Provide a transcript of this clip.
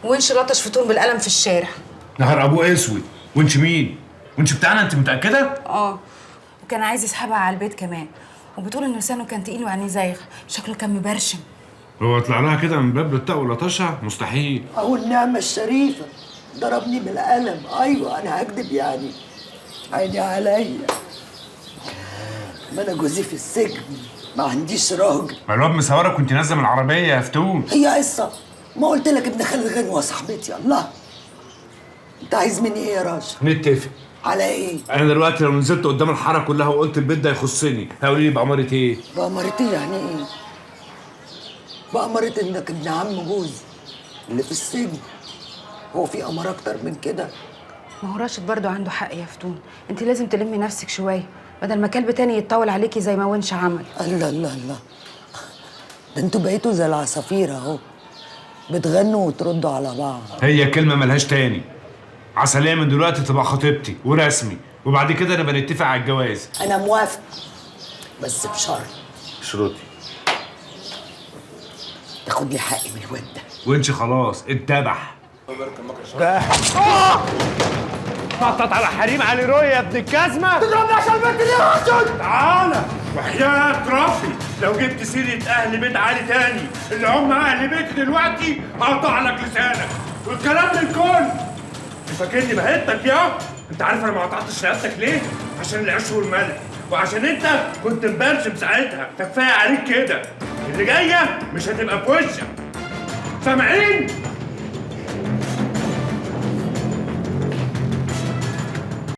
ونش لطش فتون بالقلم في الشارع. نهار ابوه اسود. ونش مين؟ ونش بتاعنا؟ انت متاكدة؟ اه، وكان عايز يسحبها على البيت كمان، وبتقول ان لسانه كان تقيل وعينيه زايغه، شكله كان مبرشم. هو طلع لها كده من باب الطاق ولطشها؟ مستحيل. اهو النعمة الشريفة، ضربني بالقلم. ايوه انا هكدب يعني؟ عيني عليا، ما انا جوزي في السجن، ما عنديش راجل. ما الواد مصورك كنت نازله من العربية يا فتون. هي قصة، ما قلت لك ابن خالد غنوه صاحبتي. الله، انت عايز مني ايه يا راشد؟ نتفق على ايه؟ انا دلوقتي لو نزلت قدام الحارة كلها وقلت البيت ده يخصني، هيقولوا لي بأمارة ايه؟ بأمارة ايه يعني ايه؟ بأمارة انك ابن عم جوزي اللي في السجن. هو في أمارة أكتر من كده؟ ما هو راشد برضو عنده حق يا فتون، انت لازم تلمي نفسك شوية بدل ما كلب تاني يتطاول عليكي زي ما ونش عمل. الله الله الله، ده انتوا بقيتوا زي العصافير اهو، بتغنوا وتردوا على بعض. هي كلمة ملهاش تاني. عسلية من دلوقتي تبقى خطيبتي ورسمي، وبعد كده نبقى نتفق على الجواز. أنا موافقة بس بشرط. شروطي؟ تاخد لي حقي من الواد ده. ونش خلاص اتذبح. نطط على حريم علي رويا يا ابن الجزمة. تضربني عشان البنت دي يا راشد؟ تعالى وحياة ربي لو جبت سيرة أهل بيت علي تاني اللي هم أهل بيتي دلوقتي هقطع لك لسانك والكلام للكل. انت فاكرني بهتك يا؟ انت عارف انا ما قطعتش رقبتك ليه؟ عشان العيش والملح، وعشان انت كنت مبرشم ساعتها، فكفايه عليك كده. اللي جاية مش هتبقى في وشك. سامعين؟